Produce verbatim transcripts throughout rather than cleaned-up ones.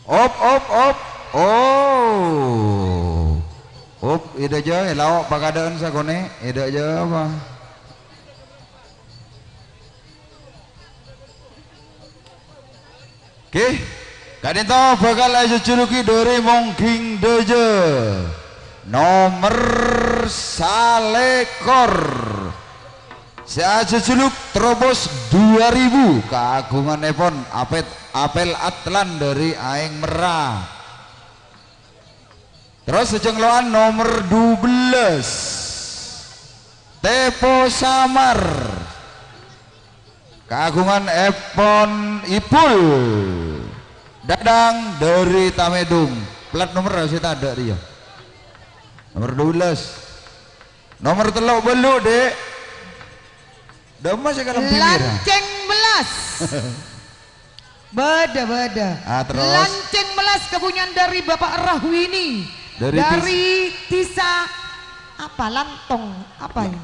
Op, op, op. Oh. Op, èdhâjâ, èlaok pakadhâ'ân sakonè', èdhâjâ apa? Oke, ka'dinto bhâkal èjhujhulugi dhâri Mongging Dhâjâ. Nomer salèkor. Sè ajhujhuluk Trobos dua ribu, kaagungannèpon Apet-, Apel Atlan dhâri Aèng Merra. Terros sè jhânglo'an nomer dubellâs, Tepo Samar. Kaagungannèpon Ipul. Dhâteng dhâri Tamèdung. Plat nomer sè tadhâ' rèya. Nomer dubellâs. Nomer tello' bâllu', Dhi'. Dâmma sè kalambhi mèra. Lancèng bellas. Bâdâ, bâdâ. Ah, terros? Lancèng bellas kapunya'an dhâri Bapak Rahwini. Dhâri Dhâri Tis- Dhisa apa? Lantong. Apa ini?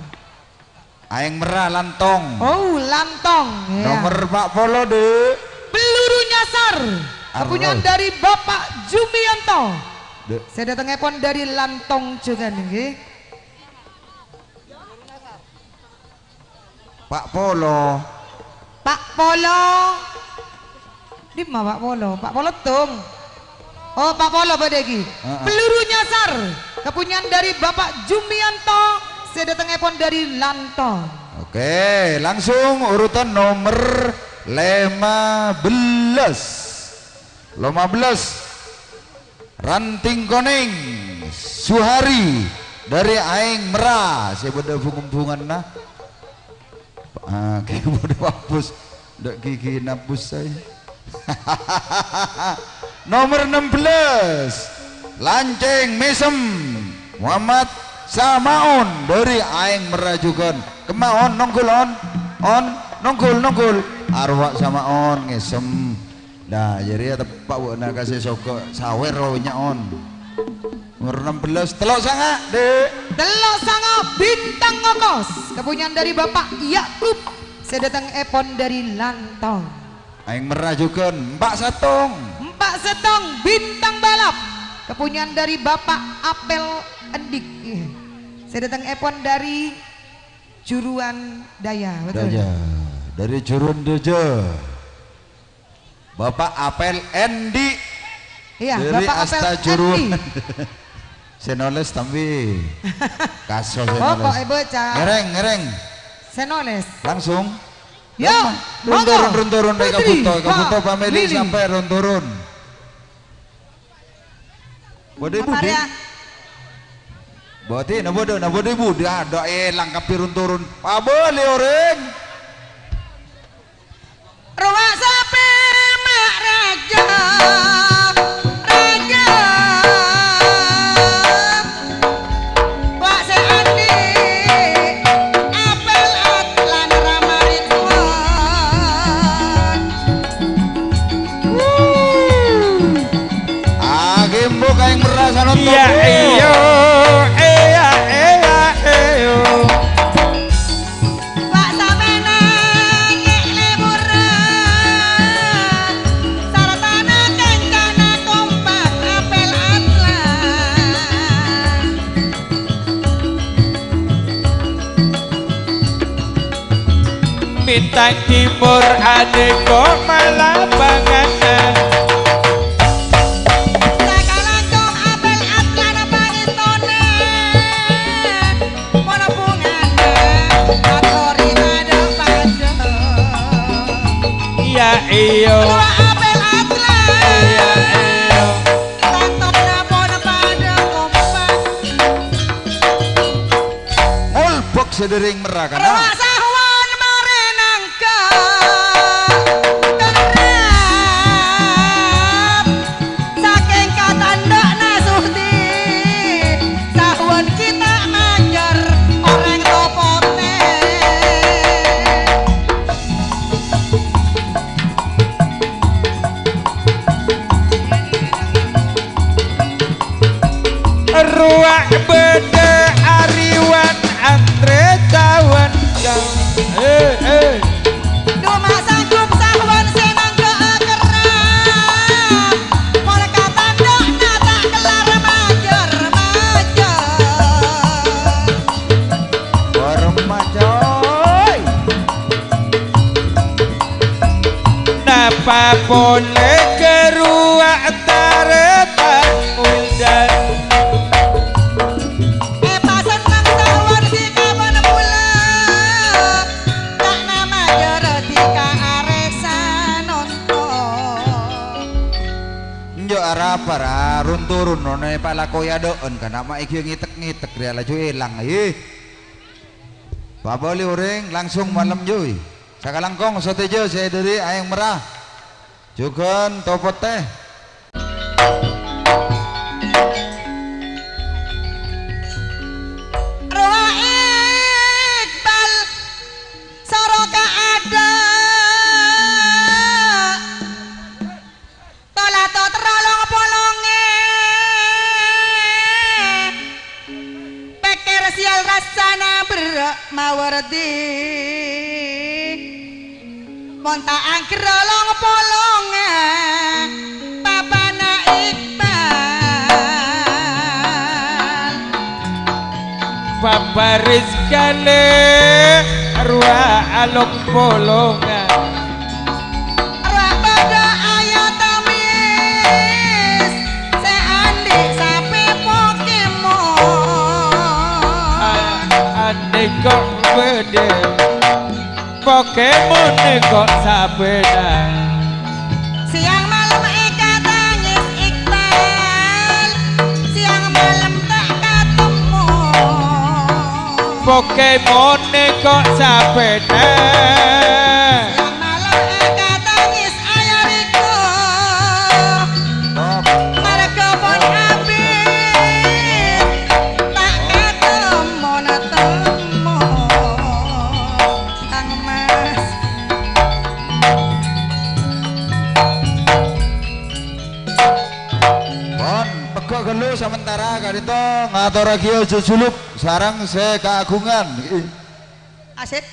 Aèng Merra, Lantong. Oh, Lantong. Iyâ. Nomer pa' polo, Dhi'. Peluru nyasar. Arroh. Kapunya'an dhâri Bapak Jumiyanto. Dhi'. Sè dhâtengngèpon dhâri Lantong jhughân, ngghi. Pa' polo. Pa' polo. Dimma Pa' Polo? Pa' Polo tong. Oh, Pa' Polo bâdâ ghi. Heeh. Peluru nyasar. Kapunya'an dhâri Bapak Jumiyanto, sè dhâtengngèpon dhâri Lantong. Oke, langsung urutan nomer lèma bellâs. Lèma bellâs. Ranting Konèng, Suhari dhâri Aèng Merra, sè bâdâ bhung-embhunganna. Ah, kèbâdâ pabus, dâ' ghighina bus saè. Nomer enam belas, Lancèng Mèsem, Muhammad Samaon dhâri Aèng Merra jhughân. Kemma, On, nonggol, On. On, nonggol, nonggol. Arowa Samaon, ngèsem. Nah, jârèya teppa' bâ'na ka sè sogâ' sawèr, oh, nya', On. Nomer enam belas, tello' sanga', Dhi'. Tello' sanga' Bintang Ngokos, kapunya'an dhâri Bapak Yakub, sè dhâtengngèpon dhâri Lantong. Aèng Merra jhughân, empa' sèttong. Empa' sèttong Bintang Balap, kapunya'an dhâri Bapak Apel Endik, sè dhâtengngèpon dhâri Juruan Daya, betul? Daya. Dhâri Juruan Dâjâ. Bapak Apel Endi. Iyâ, dhâri Bapak Apel Asta Juru. Endi. Sè nolès tambi. Kaso sè nolès. Pokoknya baca. Ngèrèng, ngèrèng. Sè nolès. Langsung. Yo, monggo. Run-turun, run-turun, Putri, Kabuto, Kabuto Pak, pamèlè Lili. Sampè' run-turun. Bâdâ è budi? Apa, Ria? Bâdâ, na bâdâ, na bâdâ è budi? Adâ' èlang kabbhi run-turun. Pabâli orèng. Rowa sapè ma' rajâ, rajâ. Wa' sè andi', apel at lan rama Ridwan. Wuh. Aghembo ka Aèng Merra sanonton. Iyâ, iyâ, iyâ, iyâ, iyâ. Wa' samèna ngè' lèbur, sartana kancana kompak apel atlas. Bintang Timur anèko malapangan. Sakalangkong apel atlas pangèstona. Mon bhungana ator è padâ-padâ. Iyâ, iyâ. Rowa apel atlas. Iyâ, iyâ. Tantona pon padâ kompak. Ngolbok sadhâreng Merra kana. Rowa sahuan marè nangka. Tentrem. Sakèng katandhâ'na Suhdi, sahuan kita manjâr orèng topotè. Rowa bâdâ ariwan antrè cawan. Eh, eh. Coma sanggup sahuan sè nangka akerrap. Mon Apa polè karowa tarètan Wildan? Èpasenneng sawar si kapan pula, ca'na majâr dhika arè sanonto. Enjâ' arapa ra, run-turun nonè palako è adâ'ân, kana' ma' èghi ngitek-ngitek rèya laju èlang, ih. Pabâli orèng langsung malem, jui. Sakalangkong sadhâjâ sè dhâri Aèng Merra, jhughân Topotè. Rowa Iqbal, soro ka adâ'. Tola to terro long-polongè. Pèkkèr sèyal rassana berrâ' mawardi. Mon ta' angghârrâ long-polonga, papana Iqbal. Paparis kalè rowa along-polongan. Rowa padâ ayat tamis sè andi' sapè Pokemon. A-, andhi' kok bâdâ Pokemon kok sapèna. Siang malem èkatangis Iqbal, siang malem ta' katemmo. Pokemon kok sapèna. Siang malem èkatangis ayah Riko. Marga pon abit, ta' katemmo-temmo. Kang Mas. Pon, pegghâ' ghâllu samentara ka'dinto ngatorraghiyâ jhujhuluk sareng sè kaagungan. Asik.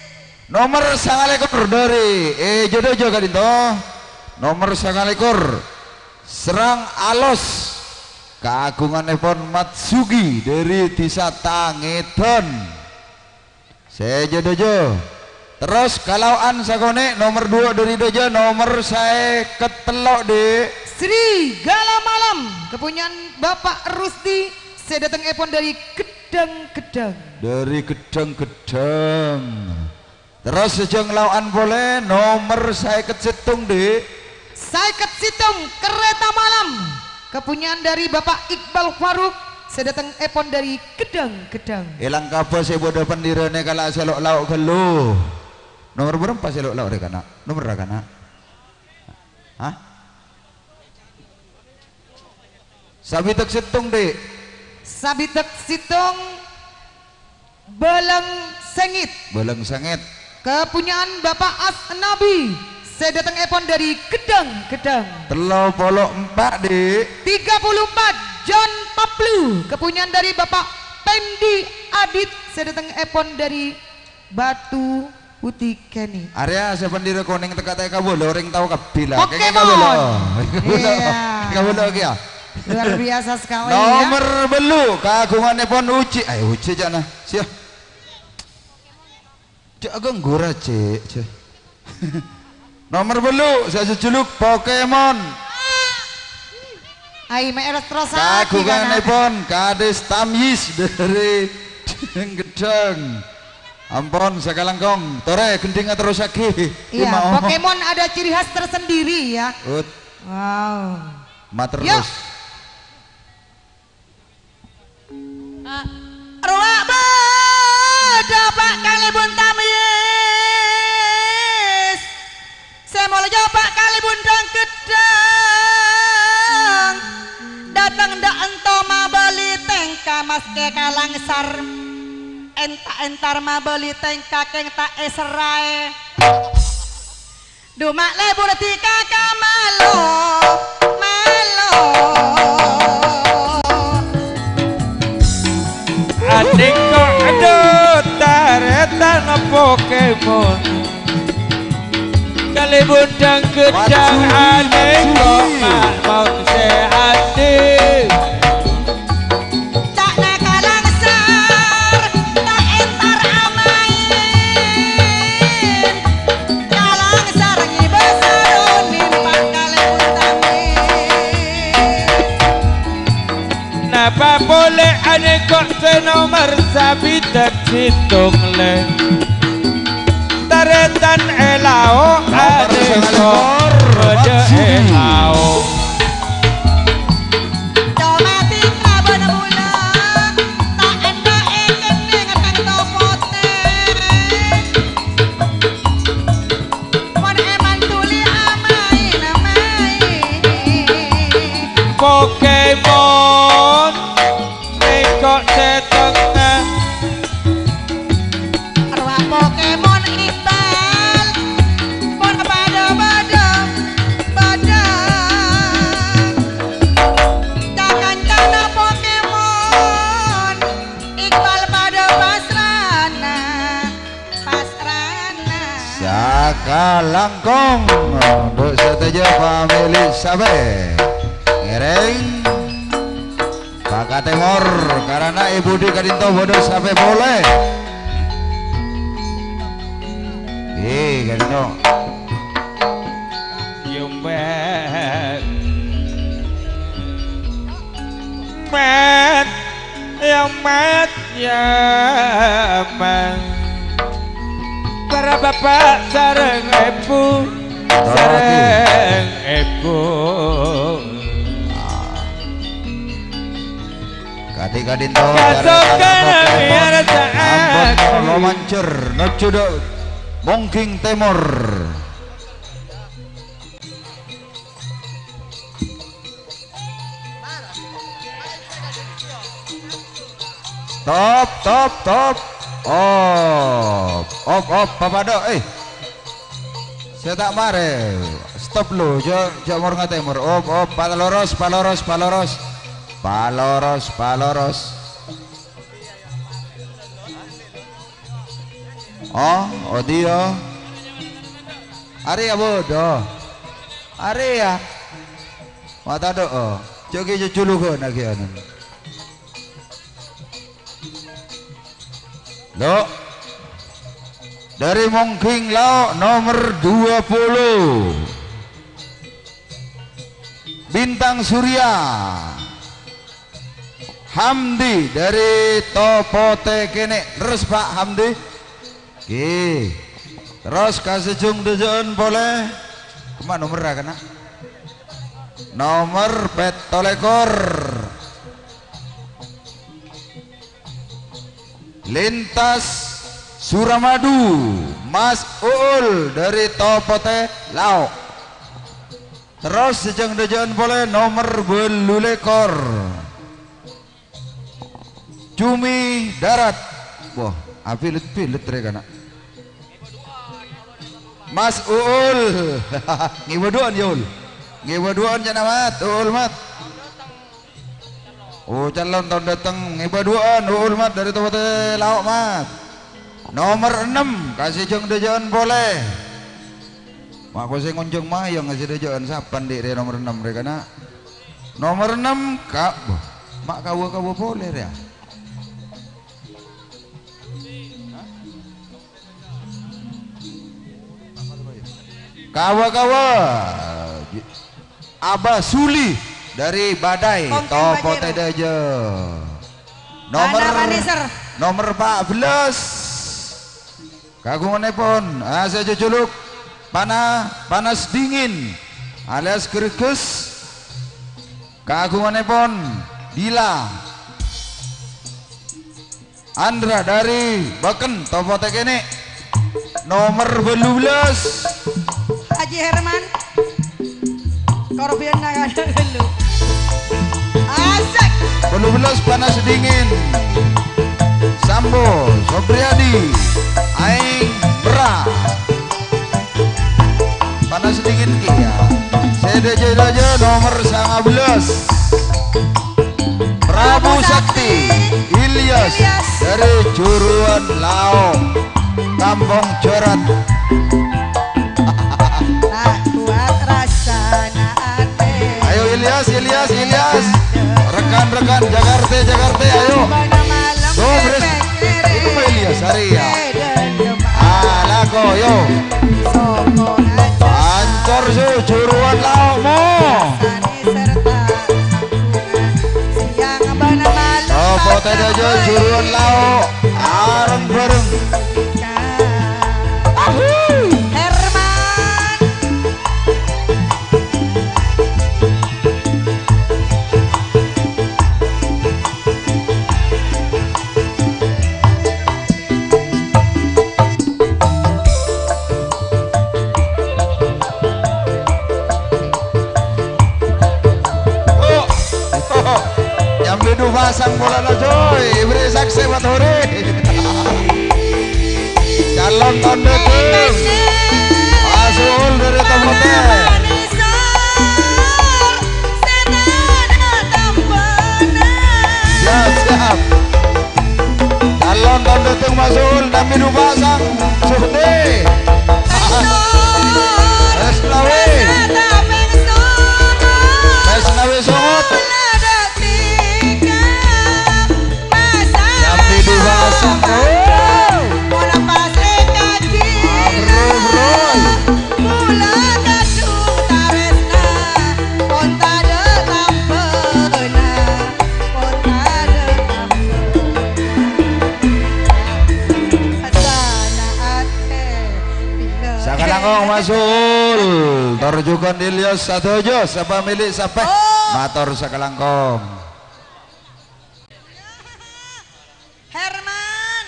Nomer sangalèkor dhâri, eh, jhâ-dhâjâ ka'dinto. Nomer sangalèkor, Serang Alos. Kaagungannèpon Mat Sugi dhâri Dhisa Tangèdhân. Sè jhâ-dhâjâ. Terros kalaowan sakonè' nomer duwâ' dhâri dhâjâ, nomer sèket tello', Dik. Serigala Malam, kapunya'an Bapak Rusdi, sè dâtengngèpon dhâri Ghedhâng-Ghedhâng. Dhâri Ghedhâng-Ghedhâng. Terros sè jhâ' nglaowan polè, nomer sèket sèttong, Dik. Sèket sèttong, Kereta Malam, kapunya'an dhâri Bapak Iqbal Faruk, sè dâtengngèpon dhâri Ghedhâng-Ghedhâng. Èlang kabâ sè bâdâ pendirâna kala' sè lo'-lao' ghâllu. Nomer bârâmpa sè lo'-lao' rè, kana'? Nomerra, kana'? Hah? Sabidhâk sèttong, Dik. Sabidhâk sèttong, Bâlâng Sèngèt. Bâlâng Sèngèt. Kapunya'an Bapak Asnabi, sè dâtengngèpon dhâri Ghedhâng-Ghedhâng. Tello polo empa', Dik. Tiga puluh empat, John Paplu, kapunya'an dhâri Bapak Pendi Adit, sè dâtengngèpon dhâri Batu Putih kènè'. Arèya sè bendera konèng tekka ta' èkabâlâ, orèng tao kabbhi la. Kènè' Pokemon. Èkabâlâ. Iya. Èkabâlâ kèya. Luar biasa sekali, ya. Nomer bellu', kaagungannèpon Uci. Ayo, Uci, ca'na. Siya. Cè' aganggu ra, Cè', Cè'. Nomer bellu', sè jhujhuluk Pokemon. Ai, mè' terros-terrosaghi, kaagungannèpon Kades Tamyiz dhâri Ghedhâng-Ghedhâng. Ampon, sakalangkong. Torè, ghendhingnga terrosaghi. Iya, Pokemon ada ciri khas tersendiri, ya. Ut. Wow. Materros. Yuk. Rowa bâdâ Pa' Kalèbun Tamyiz. Sè molja Pa' Kalèbun Dhâng-Ghedhâng. Dâteng dâ' ento mabâli tèngka maskè kalangsar. Enta-entar mabâli tèngka kèng ta' èserraè. Duma' lebur dhika ka malo, malo. Adhiko adhu tarètan Pokemon. Kalèbun Dhâng-Ghedhâng adhiko ma' maon sè adhi. Ca'na kalangsar, ta' entar amaèn. Kalangsar ngibâ sarone Nèko' sè nomer sabidhâk sèttong lè. Tarètan è lao' Nomer adhèko' sangalimbor, bâdâ è Matsudi. Lao'. Coma tingka bân bulâ, ta' endâ' è kennèng tang topotè. Mon èman dhuli amaèn-amaèn. Pokemon. Nèko' sèttongnga. Rowa Pokemon Iqbal. Pon padâ-padâ, padâ. Ca-kancana Pokemon. Iqbal padâ pasrana. Pasrana. Sakalangkong, untuk sadhâjâ pamilik sapè. Ngèrèng. Bâkka' tèmor, karana è budi ka'dinto bâdâ sapè polè. È, ka'dinto. Yombet. Met, yombet, yombet. Para bapa' sareng èbhu, sareng èbhu. Kadhi ka'dinto, Kasokan ampon, ampon, lo mancer, nojjhu dâ' Mongging Tèmor. Top, top, top. Op, op, op, papadâ', eh. Sè ta' marè. Stop lu, jhâ', jhâ' mor ngatè mor. Op, op, paloros, paloros, paloros. Paloros, paloros. Oh, odi, oh. Arèya bâdâ. Arèya. Ma' tadâ', oh. Jhâ' ghi' jhujhulughân aghi' anu. Lo. Dâri Mongging Lao' nomer dua puluh. Bintang Surya. Hamdi dâri Topotè Kènè'. Terros, Pa' Hamdi. Ghi. Terros ka sè jhung dâjâ'ân polè. Kemma nomerra, kana'? Nomer pètto lèkor. Lintas Suramadu, Mas Uul dâri Topotè Lao'. Terros sè jhung dâjâ'ân polè nomer bâllu lèkor. Cumi Darat. Wah, apilet-pilet rè kana'. Mas Uul. Ngèbâ duwâ'ân, ya, Ul. Ngèbâ duwâ'ân, ca'na, Mat. Uul, Mat. Oh, calon taon dâteng. Ngèbâ duwâ'ân, Uul, Mat, dâri Topotè Lao', Mat. Nomer ennem, ka sè jhung dâjâ'ân polè. Ma' ko sè ngonjhâng mayang sè dâjâ'ân sapan dhi' rè nomer ennem rè kana'. Nomer ennem, ka-, bâh, ma' kawa-kawa polè rèya. Kawa-kawa. Abah Suli dâri Badai, Topotè Dâjâ. Nomer, nomer empat belas. Kagungannèpon, ah, sè jhujhuluk Pana-, Panas Dingin alias Greges. Kagungannèpon Dila. Andra dâri Bâken, Topotè Kènè'. Nomer bâllu bellas. Haji Herman. Korbian nangada dulu. Asik. Bâllu bellas Panas Dingin. Sambo, Sopriyadi, Aèng Merah. Panas Dingin kèya. Sè dâjâ-dâjâ nomer sanga bellas. Prabu Sakti, Ilyas, Ilyas. Dâri Juruan Lao', Kampong Jarat. Tak kuat rasana atè. Ayo, Ilyas, Ilyas, Ilyas. Rekan-rekan Jakarta, Jakarta, ayo. Tuh, Bres. Itu mah Ilyas, Arya. Ah, lako, yo. Ancor, su, Juruan Lao', mo. Sani serta sanggungan siang bân malem. Topotè Turun lao', areng-bareng. Herman. Oh, nyambi du pasang polana, coy. Beri saksi, Pak Hori. Calon tahun depan. Masul dari Tombote. Siap, siap. Calon tahun depan masul, nyambi du pasang. Suhdi. Resnawi. Resnawi Songot. Nyambi du pasang. Bro, bro. Sakalangkong masul, tor jugan Ilyas sadhâjâ, sapa milik sapa? Oh. Mator sakalangkong. Herman.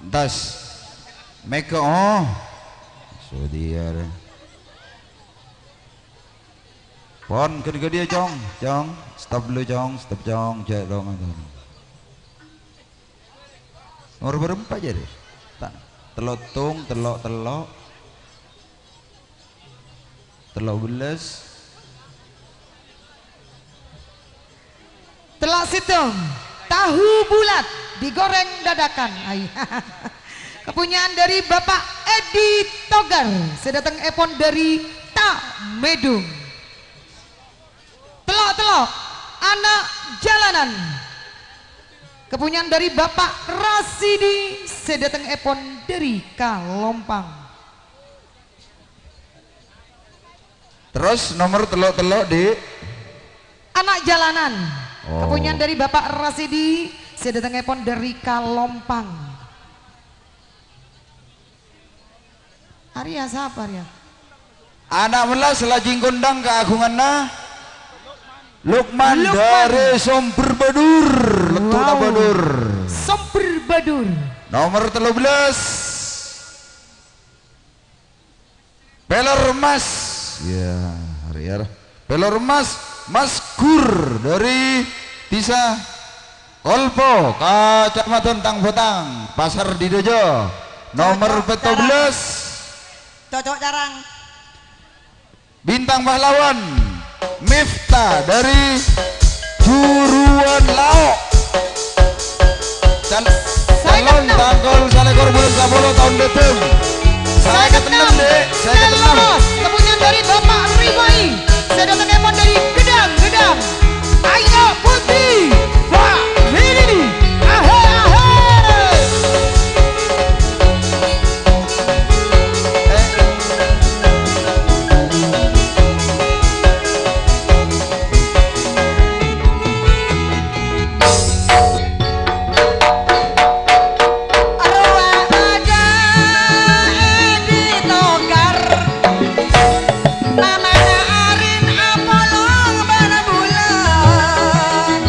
Entas. Mega, oh. Sudiar. Pon, ghâdhi-ghâdhiyâ, Cong. Cong, stop dulu, Cong. Stop, Cong. Jâ', Cong. Nomor berempat jadi. Ta', tello' tung, tello', tello'. Tello' bellas. Tello' sèttong, tahu bulat digoreng dadakan. Ai. Kepunyaan dari Bapak Edi Togar, sè dâtengngèpon dari Tamedung. Tello'-tello', ana' jalanan. Kepunyaan dari Bapak Rasidi, sè dâtengngèpon dari Kalompang. Terros, nomor tello'-tello', Dik. Ana' jalanan. Oh. Kepunyaan dari Bapak Rasidi, sè dâtengngèpon dari Kalompang. Arèya sapa, arèya? Ana' mellas lajing kondang kaagunganna Lukman Lukman. Dari Somber Badur. Lettu Wow. Badur. Somber Badur. Nomor tello bellas. Pelor emas. Ya, hari-hari. Pelor emas, Mas Gur dari Desa Kolpo, Kecamatan Tangbotang, Pasar Didâjâ. Nomor Cocok pètto bellas. Carang. Cocok carang. Bintang Pahlawan, Miftah dari Juruan Lao'. Cal-, calon tanggal salèkor bulân sapolo taon dâteng. Sèket ennem, Dek. Sèket ennem. Lolos. Kepunyaan dari Bapak Rifai. Sè dâtengngèpon dari Gedang, Gedang. Ayo, Putri. Wah, ini nih. Ahe, ahe. Rowa aja Edi Togar. Mamana arin apolong bân bulân.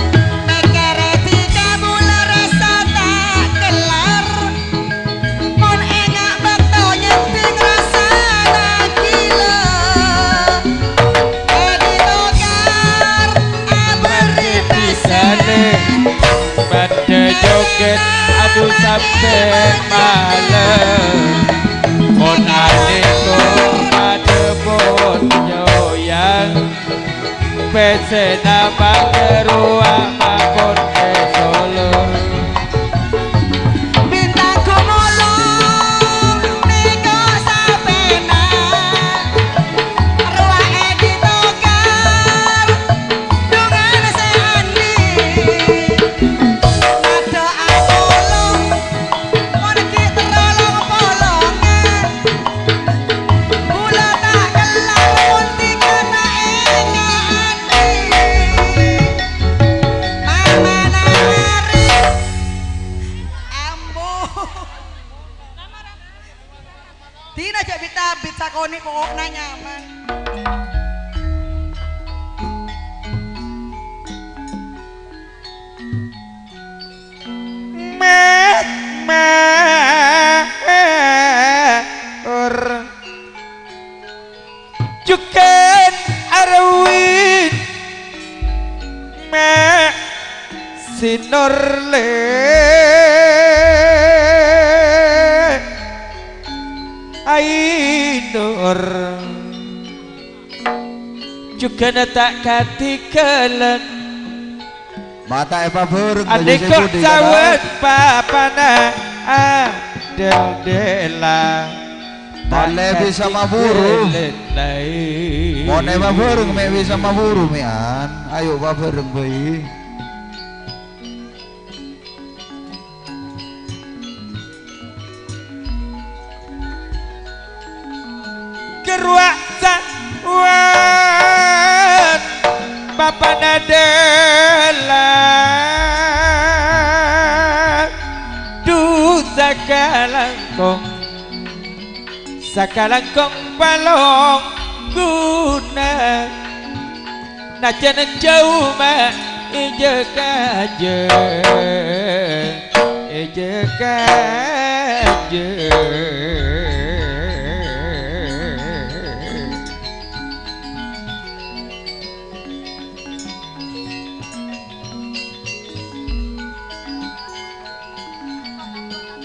Mèkkèrè dhika bulâ rassa ta' kellar. Mon enga' bâkto nyeddhing rassana ghilâ. Edi Togar aberri' pèssèna. Padâ jogèt adu sampè' malem. Mon alèko padâ pon nyoyang. Pèssèna pangghâruwa pakon èsolor. Bintang gumulung nèko sapèna. Rowa Edi Togar, dhungan sè andi'. Nado apolong, mon ghi' terro long-polongan. Bulâ ta' kellar mon dhika ta' enga' andi'. Kone pokokna nyaman. Mat, mat, or. Jhughân arwin ma' sinor le ainur. Jhughân ta' kadhi ghâlân. Mata èpabhâreng bâjâ Andhika sè budi, sawet Kak. Papana adel-dela. Mon lè bisa maburu. Mon èpabhâreng mè' bisa maburu, mè'an. Ayo pabhâreng bhâi. Ghâruwa' sawan papana dâlâ du sakalangkong, sakalangkong palongguna. Najjhân jhâu ma' èjâ-kajâ, èjâ-kajâ.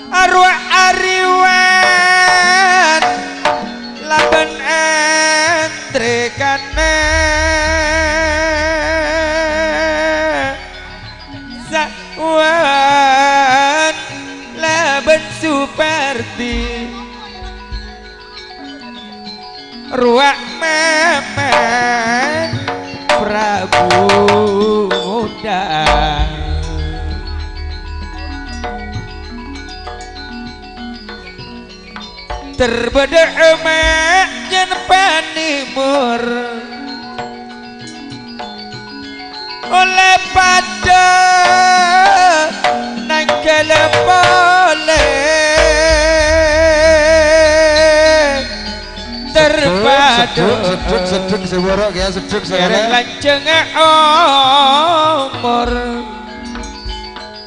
Arowa ariwan labân antrèkana sawan labân Supardi. Rowa' mèmè Prabu Muda. Ter bâdâ ma' jân panimor. Ollè padâ nangghâlâ polè. Ter padâ seddhek, seddhek, seddhek, sè buru' kèya seddhek, sè kèrèng olè. Lanjhângnga omor.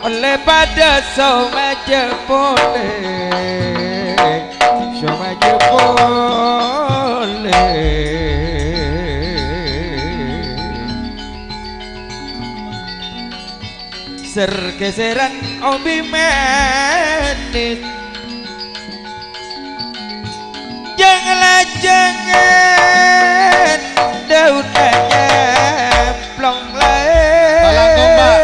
Ollè padâ somajâ polè, somajâ polè. Ser-kèsèran obi manis. Jâng-lajângan daun anyamplong laè. Tolong kompak.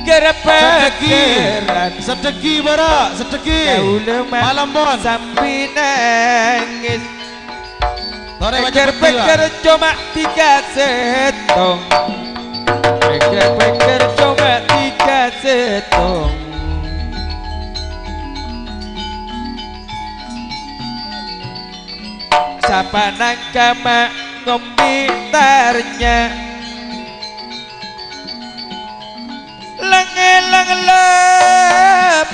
Gerbek Seddhegi. Geran. Seddhegi, Bara, seddhegi. Kaulâ ma-, Malem, pon. Sambi nangès. Tore baca Pèkkèr-pèkkèr seddhegi, Pak. Coma tiga sèttong. Pèkkèr-pèkkèr coma tiga sèttong. Sapa nangka ma' ngombhi tarnya? Lèng-èlèng lep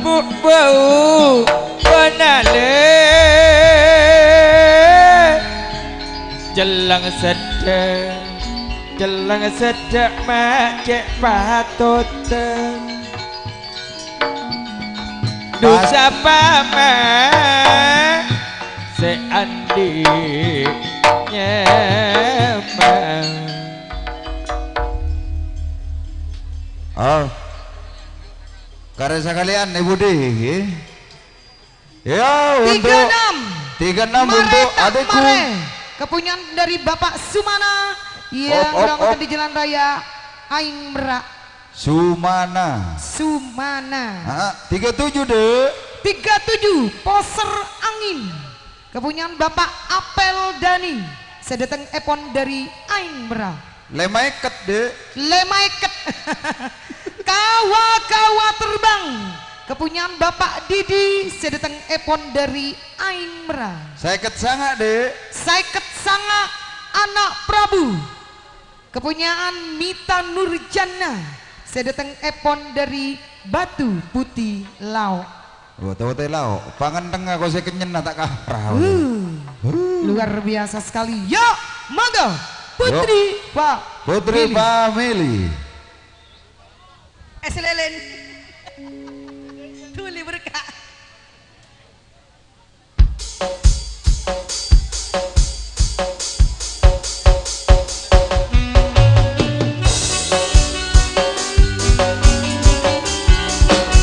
bu-, bâu bonalè. Jelleng seddhâ, jelleng seddhâ ma' cè' patotta. Pas. Dusa pama sè andi' nyama. Ah. Karè sakalèyan, Ibu Dé, ngghi. Ya, untuk tiga enam. Tiga enam untuk adikku. Mare, tak mare. Kepunyaan dari Bapak Sumana. Iya, op, op, ngurang op. Di Jalan Raya Aing Merak. Sumana. Sumana. Ha, tiga tujuh, Dek. Tiga tujuh, Poser Angin. Kepunyaan Bapak Apel Dani, sè dâteng èpon dâri Aing Merak. Lèma èket, Dek. Lèma èket. Kawa-kawa terbang. Kepunyaan Bapak Didi, sè dâteng èpon dâri Aing Merak. Sèket sanga', Dek. Sèket sanga', Anak Prabu. Kepunyaan Mita Nurjannah, sè dâteng èpon dâri Batu Putih Laok. Wah, tao tela, oh. Pangen tengah kok saya kenyang, nah, tak kapra, oh. Luar biasa sekali. Yuk, monggo. Putri Family. Putri Family. Es lilin. Tuli berkah.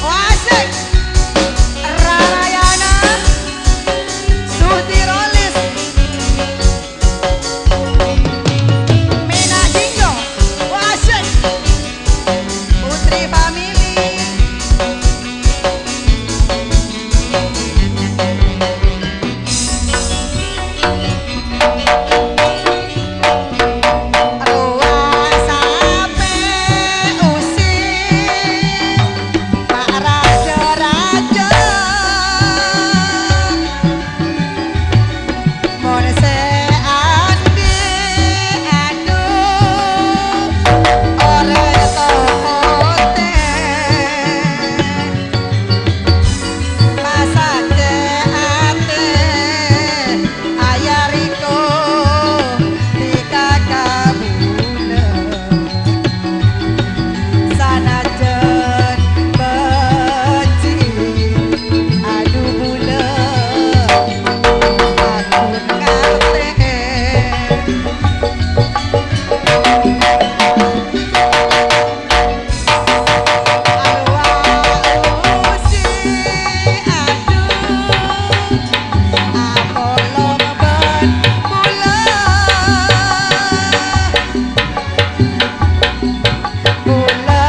Asik. Ramayana. Sudiro Lis. Mena Jinggo. Asik. Putri Family. Rowa sape usin, Pak Raja-raja. Mon se andi', adu, ore tokote. Masake ate, ayariko dikaka bulâ. Sanajan benci, adu bulâ, ampon ngartè. Aduh, aduh, si, aduh. Apolong ban bulâ. Bulâ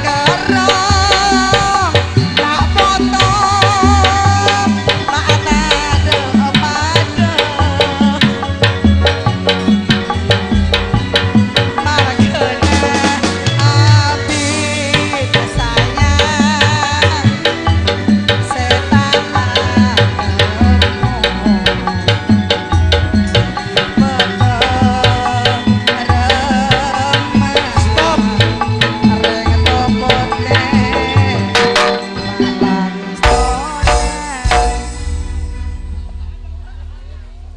kerrong ta' potong, ma' tadâ' padâ. Marghâna abit sayang sè ta' patèmmo. Stop.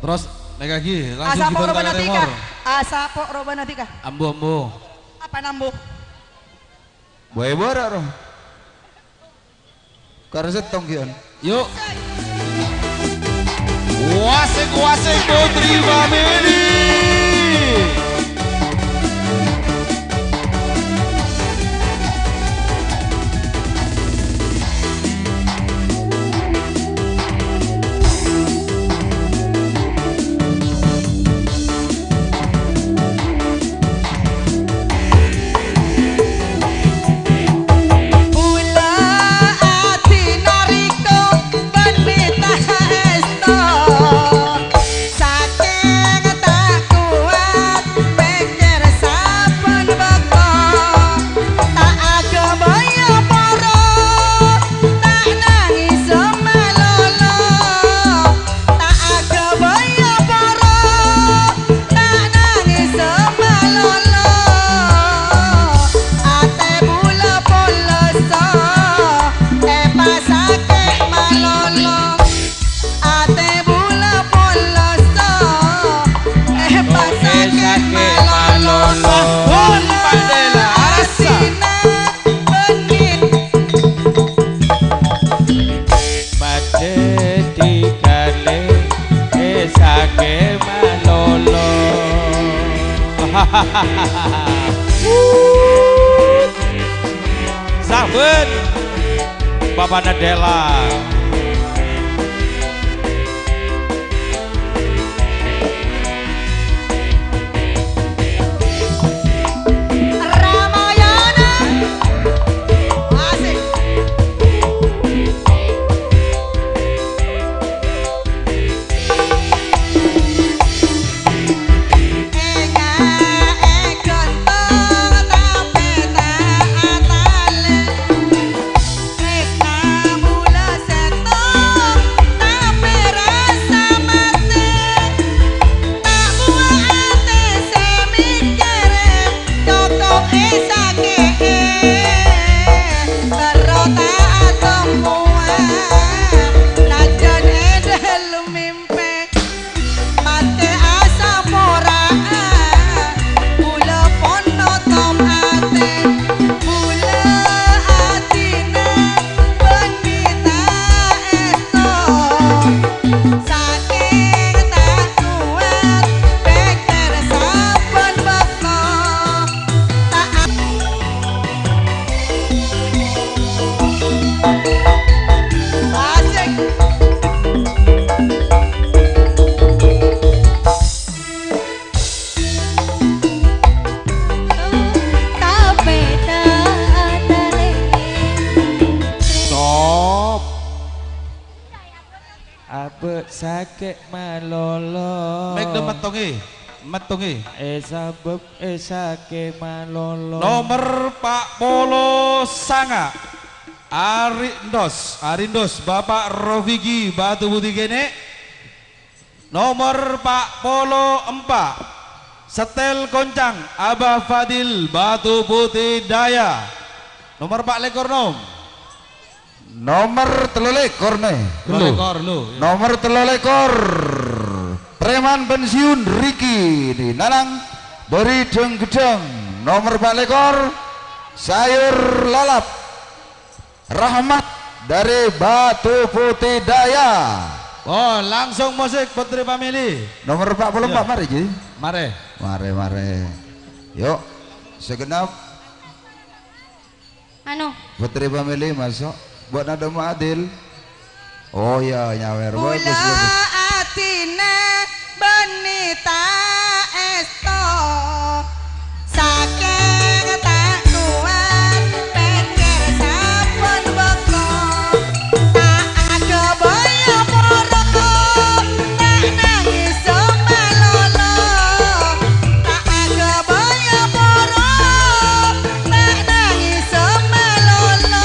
Terros, naèkaghi, langsung Asapo' ghi' Bantara robana Tèmor. Dhika. Asapo' robana dhika. Ambu, ambu. Apa nambu? Bâi bârâ', ro. Karè sèttong, ghi'an. Yuk. Wasik-wasik Putri Family. Bulâ adinariko bân mènta èsto. Sakèng ta' kowat pèkkèr sabbhân bâkto. Ta' aghâbây poro, ta' nangès malolo. Ta' aghâbây poro, ta' nangès malolo. Atè bulâ poloso, èpasakè' malolo. Atè bulâ poloso, èpasakè' malolo. Pon pandela arassa. Asina bânnè. Padâ dhigâlè èsakè' malolo. Sabbhân Bapa'na Della. Ramayana. Asik. Sakè' malolo. Mèk dâ' mettongè, mettongè. Eh, sabâb, eh, sakè' malolo. Nomer pa' polo sanga', Ari Ndos, Ari Ndos, Bapa' Rofiki, Batu Putih kènè'. Nomer pa' polo empa', Setel Koncang, Abah Fadil, Batu Putih Daya. Nomer pa' lèkor, Nom. Nomer tello lèkor, nè? Tello lèkor, lo, ya. Nomer tello lèkor, preman pensiun Riki Dinalang dâri Dhâng-Ghedhâng. Nomer pa' lèkor, Sayur Lalap Rahmat dâri Batu Putih Daya. Oh, langsung musik, Putri Family. Nomer pa' polo empa', ya. Marè, Ji. Marè. Marè, marè. Yo, segenap. Anu. Putri Family maso'. Buat nada Adil. Oh iya, nyawèr. Bagus, bagus. Atine bânnè ta' èsto, sakèng ta' kowat, pèkkèr sampon beko. Ta' aghâbây poro, ta' nangès malolo. Ta' aghâbây poro, ta' nangès malolo.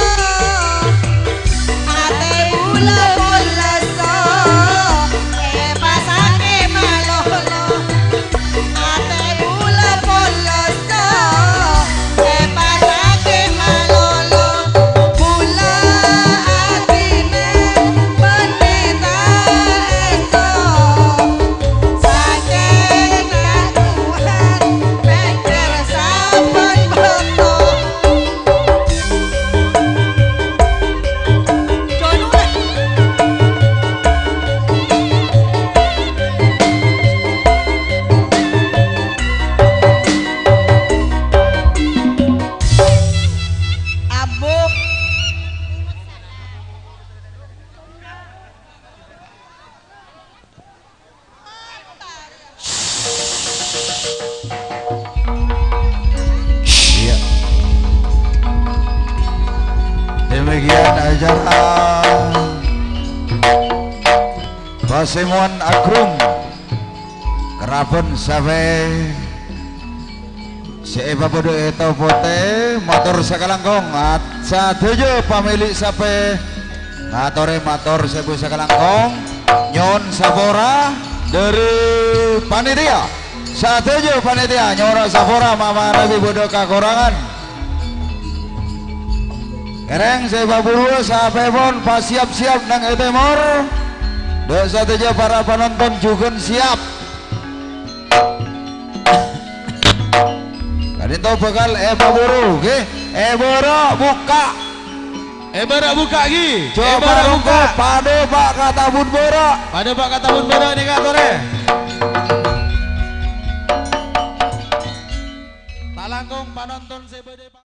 Atè bulâ polloso, èpasakè' malolo. Atè bulâ polloso, èpasakè' malolo. Bulâ atine bânnè ta' èsto, sakèng ta' kowat, pèkkèr sampon beko. Iya. Demikian acara pasemowan agung keraban sapè sè èpabâdâ è Topotè, mator sakalangkong, at-, sadhâjâ pamèlè sapè ngatorè mator sèbu sakalangkong, nyo'on sapora dâri panitia. Sadhâjâ panitia nyo'ona sapora manabi bâdâ kakorangan. Kèrèng sè èpabhuruwâ sapèpon pasiyap-siyap neng è tèmor. Dâ' sadhâjâ para panonton jhughân siyap. Ka'dinto bhâkal èpabhuru, ghi. Èbârâ' bukka'. Èbârâ' bukka', ghi. Jhâ' èbârâ' bukka'. Padâ pa' ka tabun bârâ'. Padâ pa' ka tabun bârâ' nèka, torè. Talangkong panonton sè bâdâ